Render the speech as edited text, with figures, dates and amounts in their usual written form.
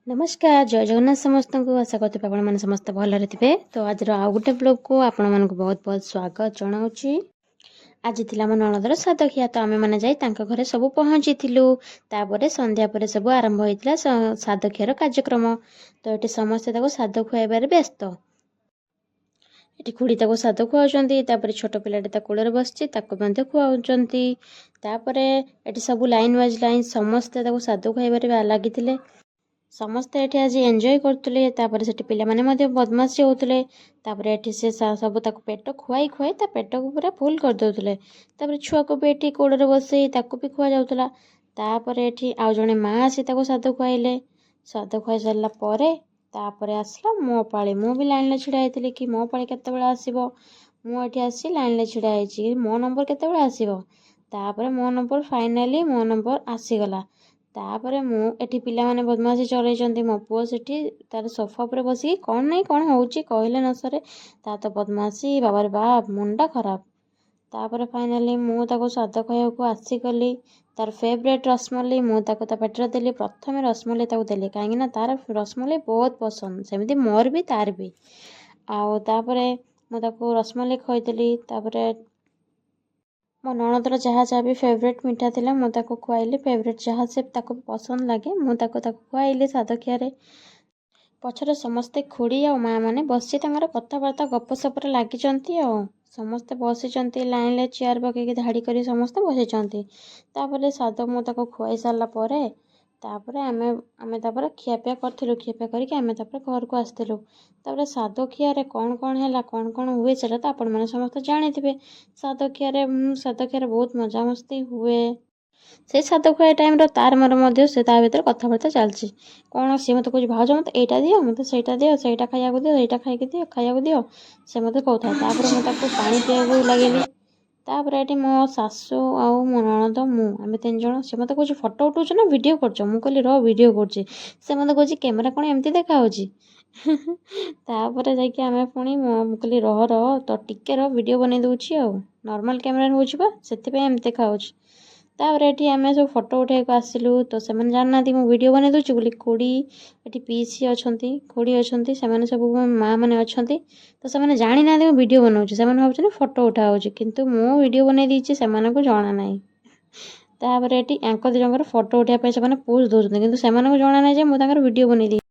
ନମସ୍କାର, ଜୟ ଜଗନ୍ନାଥ ସମସ୍ତଙ୍କୁ। ଆଶା କରୁଥିବେ ଆପଣମାନେ ସମସ୍ତେ ଭଲରେ ଥିବେ। ତ ଆଜିର ଆଉ ଗୋଟେ ବ୍ଲଗ୍କୁ ଆପଣମାନଙ୍କୁ ବହୁତ ବହୁତ ସ୍ୱାଗତ ଜଣାଉଛି। ଆଜି ଥିଲା ମୋ ନଣନ୍ଦର ସାଦଖିଆ। ତ ଆମେମାନେ ଯାଇ ତାଙ୍କ ଘରେ ସବୁ ପହଞ୍ଚିଥିଲୁ। ତାପରେ ସନ୍ଧ୍ୟା ପରେ ସବୁ ଆରମ୍ଭ ହୋଇଥିଲା ସାଦଖିଆର କାର୍ଯ୍ୟକ୍ରମ। ତ ଏଠି ସମସ୍ତେ ତାକୁ ସାଦ ଖୁଆଇବାରେ ବ୍ୟସ୍ତ। ଏଠି ଖୁଡ଼ି ତାକୁ ସାଦ ଖୁଆଉଛନ୍ତି। ତାପରେ ଛୋଟ ପିଲାଟି ତା କୋଳରେ ବସିଛି, ତାକୁ ମଧ୍ୟ ଖୁଆଉଛନ୍ତି। ତାପରେ ଏଠି ସବୁ ଲାଇନ୍ ୱାଇଜ୍ ଲାଇନ୍ ସମସ୍ତେ ତାକୁ ସାଦ ଖୁଆଇବାରେ ଲାଗିଥିଲେ। ସମସ୍ତେ ଏଠି ଆଜି ଏନ୍ଜୟ କରୁଥିଲେ। ତାପରେ ସେଠି ପିଲାମାନେ ମଧ୍ୟ ବଦମାସି ହେଉଥିଲେ। ତାପରେ ଏଠି ସେ ସବୁ ତାକୁ ପେଟ ଖୁଆଇ ଖୁଆଇ ତା ପେଟକୁ ପୁରା ଫୁଲ୍ କରିଦେଉଥିଲେ। ତାପରେ ଛୁଆକୁ ବି ଏଠି କୋଳରେ ବସେଇ ତାକୁ ବି ଖୁଆଯାଉଥିଲା। ତାପରେ ଏଠି ଆଉ ଜଣେ ମା ଆସି ତାକୁ ସାଦ ଖୁଆଇଲେ। ସାଦ ଖୁଆଇ ସାରିଲା ପରେ ତାପରେ ଆସିଲା ମୋ ପାଳି। ମୁଁ ବି ଲାଇନ୍ରେ ଛିଡ଼ା ହେଇଥିଲି କି ମୋ ପାଳି କେତେବେଳେ ଆସିବ। ମୁଁ ଏଠି ଆସି ଲାଇନ୍ରେ ଛିଡ଼ା ହେଇଛି, ମୋ ନମ୍ବର କେତେବେଳେ ଆସିବ। ତାପରେ ମୋ ନମ୍ବର, ଫାଇନାଲି ମୋ ନମ୍ବର ଆସିଗଲା। ତାପରେ ମୁଁ ଏଠି ପିଲାମାନେ ବଦମାସି ଚଲେଇଛନ୍ତି। ମୋ ପୁଅ ସେଠି ତାର ସୋଫା ଉପରେ ବସିକି କ'ଣ ନାହିଁ କ'ଣ ହେଉଛି, କହିଲେ ନ ସରେ। ତା ତ ବଦମାସି, ବାବାରେ ବାପ, ମୁଣ୍ଡ ଖରାପ। ତାପରେ ଫାଇନାଲି ମୁଁ ତାକୁ ସ୍ୱାଦ ଖୁଆଇବାକୁ ଆସିଗଲି। ତାର ଫେଭରେଟ୍ ରସମଲେଇ ମୁଁ ତାକୁ ତା ପାଟିରେ ଦେଲି। ପ୍ରଥମେ ରସମଲେଇ ତାକୁ ଦେଲି, କାହିଁକିନା ତାର ରସମଲେଇ ବହୁତ ପସନ୍ଦ, ସେମିତି ମୋର ବି, ତାର ବି। ଆଉ ତାପରେ ମୁଁ ତାକୁ ରସମଲେଇ ଖୁଆଇଦେଲି। ତାପରେ ମୋ ନଣନ୍ଦର ଯାହା ଯାହା ବି ଫେଭରେଟ୍ ମିଠା ଥିଲା, ମୁଁ ତାକୁ ଖୁଆଇଲି। ଫେଭରେଟ୍ ଯାହା ସେ ତାକୁ ପସନ୍ଦ ଲାଗେ, ମୁଁ ତାକୁ ତାକୁ ଖୁଆଇଲି ସାଦଖିଆରେ। ପଛରେ ସମସ୍ତେ ଖୁଡ଼ି ଆଉ ମାଆ ମାନେ ବସି ତାଙ୍କର କଥାବାର୍ତ୍ତା, ଗପସପରେ ଲାଗିଛନ୍ତି। ଆଉ ସମସ୍ତେ ବସିଛନ୍ତି ଲାଇନ୍ରେ, ଚେୟାର ପକେଇକି ଧାଡ଼ି କରି ସମସ୍ତେ ବସିଛନ୍ତି। ତାପରେ ସାଦ ମୁଁ ତାକୁ ଖୁଆଇ ସାରିଲା ପରେ ତାପରେ ଆମେ ଆମେ ତାପରେ ଖିଆପିଆ କରିଥିଲୁ। ଖିଆପିଆ କରିକି ଆମେ ତାପରେ ଘରକୁ ଆସିଥିଲୁ। ତାପରେ ସାଦ ଖିଆରେ କ'ଣ କ'ଣ ହେଲା, କ'ଣ କ'ଣ ହୁଏ, ସେଇଟା ତ ଆପଣମାନେ ସମସ୍ତେ ଜାଣିଥିବେ। ସାଦଖିଆରେ ବହୁତ ମଜାମସ୍ତି ହୁଏ। ସେଇ ସାଦ ଖୁଆ ଟାଇମ୍ର ତାର ମୋର ମଧ୍ୟ ସେ ତା ଭିତରେ କଥାବାର୍ତ୍ତା ଚାଲିଛି କ'ଣ। ସିଏ ମୋତେ କହୁଛି, "ଭାଉଜ, ମୋତେ ଏଇଟା ଦିଅ, ମୋତେ ସେଇଟା ଦିଅ, ସେଇଟା ଖାଇବାକୁ ଦିଅ, ଏଇଟା ଖାଇକି ଦିଅ, ଖାଇବାକୁ ଦିଅ," ସେ ମୋତେ କହୁଥାଏ। ତାପରେ ମୁଁ ତାକୁ ପାଣି ପିଇବାକୁ ଲାଗିଲି। ତାପରେ ଏଠି ମୋ ଶାଶୁ ଆଉ ମୋ ନଣନ୍ଦ, ମୁଁ, ଆମେ ତିନି ଜଣ। ସେ ମୋତେ କହୁଛି, "ଫଟୋ ଉଠାଉଛ ନା ଭିଡ଼ିଓ କରୁଛ?" ମୁଁ କହିଲି, "ରହ, ଭିଡ଼ିଓ କରୁଛି।" ସେ ମୋତେ କହୁଛି, "କ୍ୟାମେରା କ'ଣ ଏମିତି ଦେଖାହେଉଛି?" ତାପରେ ଯାଇକି ଆମେ ପୁଣି ମୁଁ କହିଲି, "ରହ ରହ ତ ଟିକେ ରହ, ଭିଡ଼ିଓ ବନେଇ ଦେଉଛି। ଆଉ ନର୍ମାଲ୍ କ୍ୟାମେରାରେ ହେଉଛି ବା, ସେଥିପାଇଁ ଏମିତି ଦେଖାହେଉଛି।" ତାପରେ ଏଠି ଆମେ ସବୁ ଫଟୋ ଉଠାଇବାକୁ ଆସିଲୁ। ତ ସେମାନେ ଜାଣିନାହାନ୍ତି ମୁଁ ଭିଡ଼ିଓ ବନେଇ ଦେଉଛି ବୋଲି। ଖୁଡ଼ି ଏଠି, ପିଇସି ଅଛନ୍ତି, ଖୁଡ଼ି ଅଛନ୍ତି, ସେମାନେ ସବୁ ମା ମାନେ ଅଛନ୍ତି। ତ ସେମାନେ ଜାଣିନାହାନ୍ତି ମୁଁ ଭିଡ଼ିଓ ବନାଉଛି। ସେମାନେ ଭାବୁଛନ୍ତି ଫଟୋ ଉଠା ହେଉଛି, କିନ୍ତୁ ମୁଁ ଭିଡ଼ିଓ ବନେଇ ଦେଇଛି, ସେମାନଙ୍କୁ ଜଣା ନାହିଁ। ତାପରେ ଏଠି ୟାଙ୍କ ଦୁଇ ଜଣଙ୍କର ଫଟୋ ଉଠାଇବା ପାଇଁ ସେମାନେ ପୋଜ୍ ଦେଉଛନ୍ତି, କିନ୍ତୁ ସେମାନଙ୍କୁ ଜଣା ନାହିଁ ଯେ ମୁଁ ତାଙ୍କର ଭିଡ଼ିଓ ବନେଇ ଦେଇଛି।